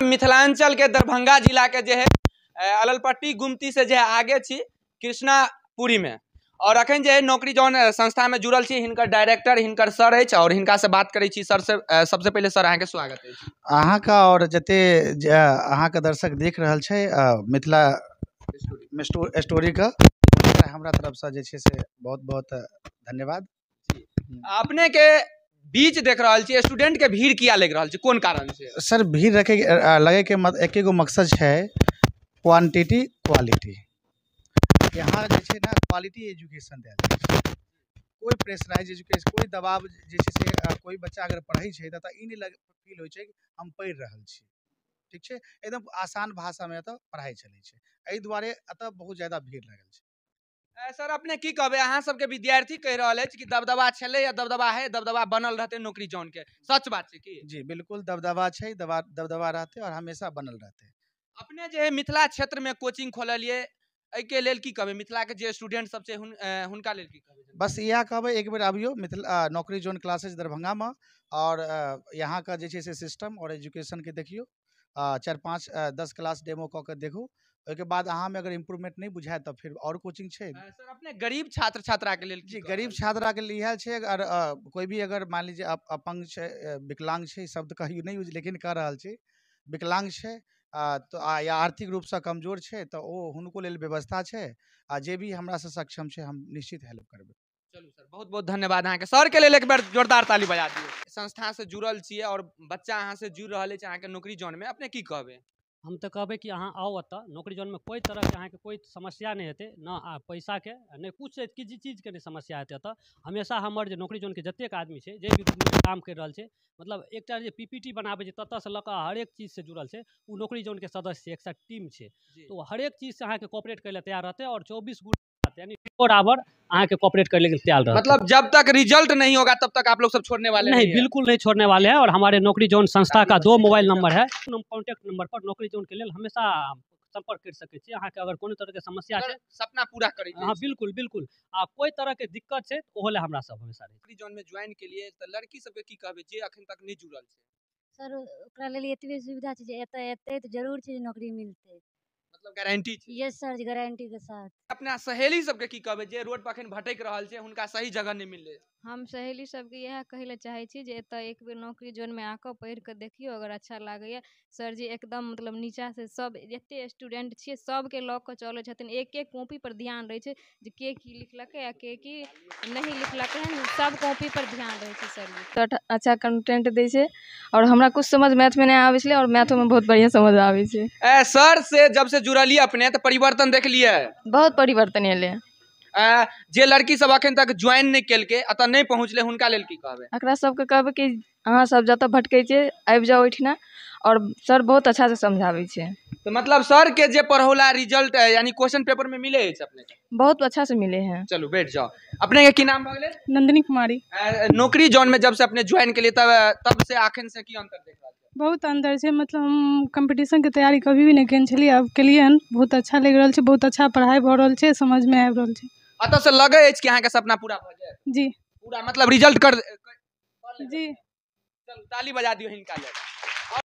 मिथिलांचल के दरभंगा जिला के जे है अललपट्टी गुमती से जे है आगे छी कृष्णापुरी में और अखन जे है नौकरी जोन संस्था में जुड़ल छी। हिनकर डायरेक्टर हिनकर सर अछि और हिनका से बात करै छी। सर से सबसे पहिले सर अहाँके स्वागत अछि। अहाँके और जते अहाँके दर्शक देख रहल छै मिथिला स्टोरीके, हमरा तरफसँ जे छै से बहुत बहुत धन्यवाद। अपने के बीच देख रहल छी स्टूडेंट के भीड़ किया लागि रहल छै, कोन कारण से? सर भीड़ रखे लगे के एके गो मकसद छै, क्वांटिटी क्वालिटी। यहाँ जे छै ने क्वालिटी एजुकेशन देल जाइ छै, कोइ प्रेशराइज एजुकेशन, कोइ दबाव जे छै से कोइ बच्चा अगर पढ़ै छै तऽ ई नहि फील होइ छै कि हम पढ़ि रहल छी। ठीक छै, एकदम आसान भाषामे एतऽ पढ़ाइ चलै छै, एहि दुआरे एतऽ बहुत ज्यादा भीड़ लगल छै। सर अपने की कहबै, अहाँ सबके विद्यार्थी कहि रहल अछि कि दबदबा छलै या दबदबा है, दबदबा बनल रहतै नौकरी जोन के, सच बात छै की? जी बिल्कुल दबदबा छै, दबदबा रहतै और हमेशा बनल रहतै। अपने जे है मिथिला क्षेत्र में कोचिंग खोललियै, एहिके लेल की कहबै मिथिला के जे स्टूडेंट सब छै हुनका लेल की कहबै? बस इएह कहबै एक बेर आबियौ मिथिला नौकरी जोन क्लासेज दरभंगामे और यहाँके जे छै से सिस्टम और एजुकेशनके देखियौ, 4, 5, 10 क्लास डेमो कऽ के देखू, ओहिके बाद अहाँमे अगर इम्प्रूवमेंट नहि बुझायत तऽ फिर और कोचिंग छै। सर अपने गरीब छात्र छात्रा के लेल जी गरीब छात्रा के लिए इएह छै, अगर कोई भी अगर मान लीजिए अपंग छै, विकलांग छै, शब्द कहियो नहि यूज लेकिन कह रहल छी, विकलांग छै तऽ या आर्थिक रूपसँ कमजोर छै तऽ ओ हुनको लेल व्यवस्था छै आ जे भी हमरासँ सक्षम छै हम निश्चित हेल्प करबै। चलू सर बहुत बहुत धन्यवाद अहाँके। सर के लेल एक बेर जोरदार ताली बजा दियौ। संस्था से जुड़ल छियै और बच्चा अहाँ से जुड़ रहल अछि अहाँके नौकरी जोन में, अपने की कहबै? हम तऽ कहबै कि अहाँ आउ एतऽ नौकरी जोनमे, कोइ तरहके अहाँके कोइ समस्या नहि हेतै, न पैसाके नहि किछु किछु चीजके नहि समस्या हेतै। एतऽ हमेशा हमर जे नौकरी जोनके जतेक आदमी छै जे भी काम करि रहल छै, मतलब एकटा जे PPT बनाबै छै ततऽसँ लऽ कऽ हरेक चीजसँ जुड़ल छै, ओ नौकरी जोनके सदस्य छै, एकटा टीम छै, तऽ ओ हरेक चीजसँ अहाँके कोऑपरेट करै लए तैयार रहतै और 24 घंटा यानी 4 our अहाँके कोऑपरेट करने के लिए तैयार रहते। मतलब जब तक रिजल्ट नहीं होगा तब तक आप लोग सब छोड़ने वाले नहीं, बिल्कुल नहीं छोड़ने वाले हैं। और हमारे नौकरी जोन संस्था का 2 मोबाइल नंबर है, कॉन्टैक्ट नंबर पर नौकरी जोन के लेल हमेशा संपर्क कर सकै छी। अहाँके अगर कोनो तरहके समस्या छै, सपना पूरा करै। हाँ बिल्कुल बिल्कुल, आ कोइ तरहके दिक्कत छै ओहो लए हमरा सब हमेशा रहै। नौकरी जोन में ज्वाइन के लिए तऽ लड़की सबके की कहबै जे अखन तक नहीं जुड़ल छै? सर ओकरा लेल एतबे सुविधा छै जे एतऽ एतै तऽ जरूर छै जे नौकरी मिलतै, मतलब गारंटी छै? यस सर, गारंटी के साथ। अपना सहेली सबके की कहबै जे रोड पर अखन भटक रहल छै, हुनका सही जगह नहि मिललै? हम सहेली सबके इएह कहै लए चाहै छी जे एतऽ एक बेर नौकरी जोनमे आकऽ पढ़ि कऽ देखियौ, अगर अच्छा लागैए। सर जी एकदम मतलब नीचासँ सब जते स्टूडेंट छियै सबके लऽ कऽ चलै छथिन, एक एक कॉपी पर ध्यान रहै छै जे के की लिखलकै आ के की नहि लिखलकै हन, सब कॉपी पर ध्यान रहै छै सर जी। तऽ अच्छा कंटेंट दै छै और हमरा कुछ समझ मैथमे नहि आबै छलै और मैथोमे बहुत बढ़िआँ समझ आबै छै। सर से जब से जुड़लियै अपने तऽ परिवर्तन देखलियै? बहुत परिवर्तन एलै। जे लड़की सब अखन तक ज्वाइन नहि केलकै, एतऽ नहि पहुँचलै, हुनका लेल की कहबै? एकरा सबके कहबै कि अहाँ सब जतऽ भटकै छियै आबि जाउ ओहिठिना, और सर बहुत अच्छासँ समझाबै छै। तऽ मतलब सर के जे पढ़ौला रिजल्ट यानी क्वेश्चन पेपर में मिले अछि अपने के? बहुत अच्छा से मिले हैं। चलू बैठ जाओ। अपने के की नाम भऽ गेलै? नंदिनी कुमारी। नौकरी जोन में जब से अपने ज्वाइन केलिए तब से अखन से की अंतर देख रहल छियै? बहुत अंतर छै, मतलब हम कम्पीटिशनके तैयारी कभी भी नहि केने छलियै, आब केलियै हन, बहुत अच्छा लागि रहल छै, बहुत अच्छा पढ़ाइ भऽ रहल छै, समझमे आबि रहल छै। एतऽ से लगै अछि कि अहाँके सपना पूरा भऽ जायत? जी पूरा, मतलब रिजल्ट कर जी। चलू ताली बजा दियौ हिनका लेल।